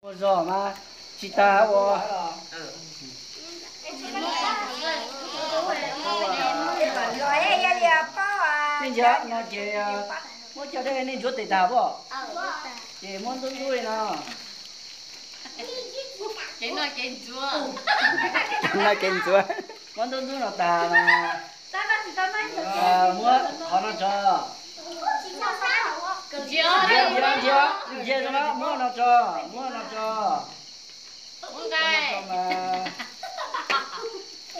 Ua zog mas tsis tas ua. Nej nco no ces muab cov dej nej ntxuav tes tag pob, ces muab ntub ntub li no. Kev ntxuav. Muab ntub ntub no tag no, muab qhov no tso. Ntsia, ntsia, ntsia, ntsia no, muab no tso, muab no tso.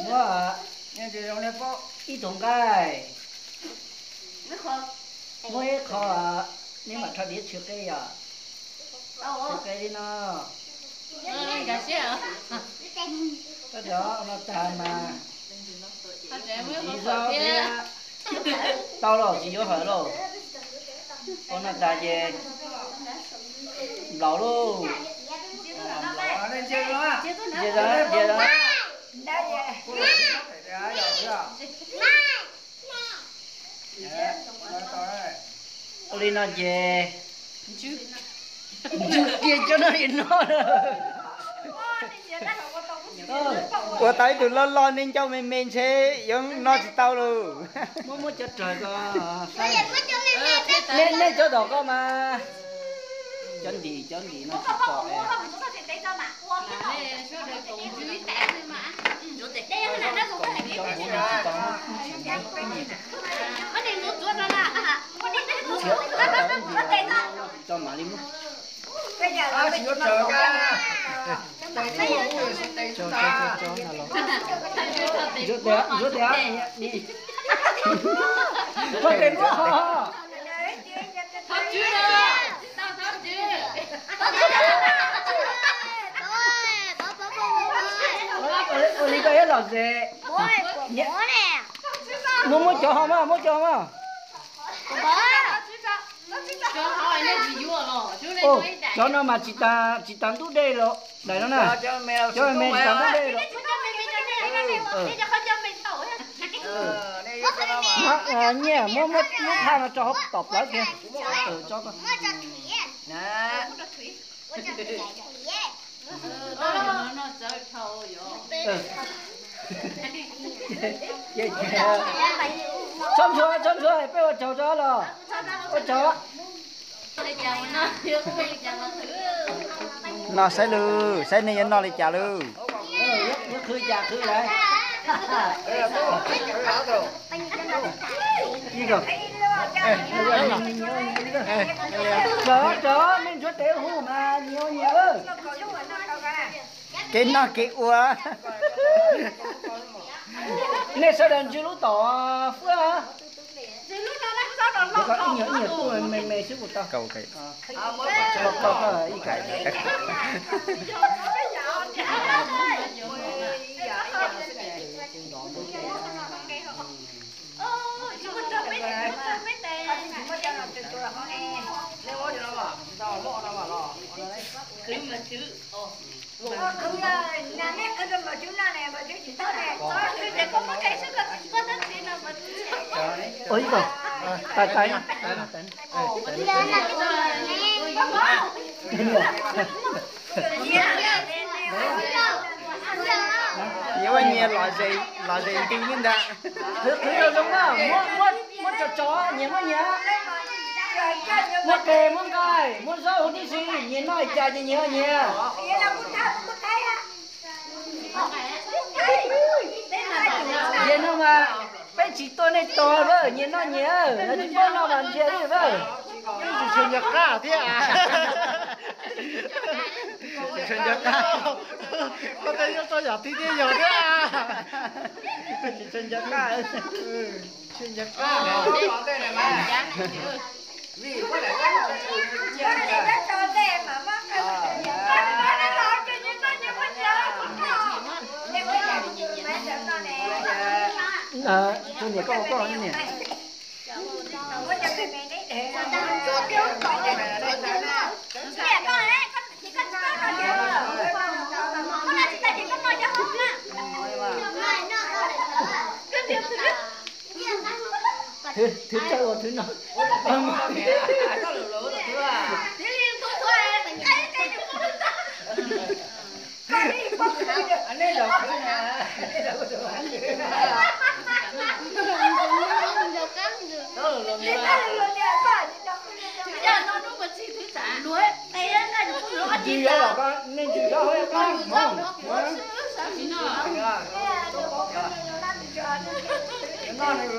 Muab, ib tug nqaij, muab ib qho, neb mam rho diav tsw qe yom. Tsw qe li no. Koj cov no tag mas tsis zoo thiab. Tau los tsis yuav hawm lauj. Ua no tas ces nplaum lauj. Ntsia, ntsia, ntsia. Ua li no ces ntsw kiag cov no li no. Ua tau ib tug loj loj nej ncauj me me ntshe yuav noj tsis tau lauj. Muab, muab cov rawg ko. Nej, nej cov tom ko mas. Cov ntim, cov ntim no tsis pom. Tso mam li muab. Ntsuav tes, ntsuav tes. Muab tes muab ho. Ua li koj ib los ze. Muab, muab cov ho mas, muab cov ho mas. Cov no mas tsis tas, tsis tas ntub dej los daim no na. Cov me tsis tas ntub dej los. Nyiaj muab, muab phaj no tso hauv tom plawv kiag. Tsob ntsuag, tsob ntsuag, peb ua tsaug tso los. Ua tsaug. Noj saib lwm, saib nej yuav noj li cas lwm. Yuav qhwv cas qhwv lawm. Rov, rov, nej ntsuav tes hu mas nyias ua nyias. Kev noj kev ua. Nej sawv daws ntswg lub tom fwj. Ib nyuag, ib nyuag tuaj me me xwb kuj tau. Ua ib tug, tais tais, nyias ua nyias lom zem nti ntag. Qhwv qhwv zoo zoo na, muab, muab tso tso, nyias muab nyias. Muab tes muab nqaij muab zaub huv tib si, nyias noj li cas ces nyias ua nyias. Yog no mas peb tsis tuaj nej tos, nyias noj nyias, yog tsis paub noj mas ntsia li. Tsis tshua nco qab thiab. Tsis tshua nco qab. Koj tej nyob tso yam tib thiab yog thiab. Tsis tshua nco qab. Tsis nco qab. Tus niam koj ua koj niam. Thwv, thwv tsawg ua thwv no. Ntsis yog los nej ntsis yog hauv ib plab hmoov no.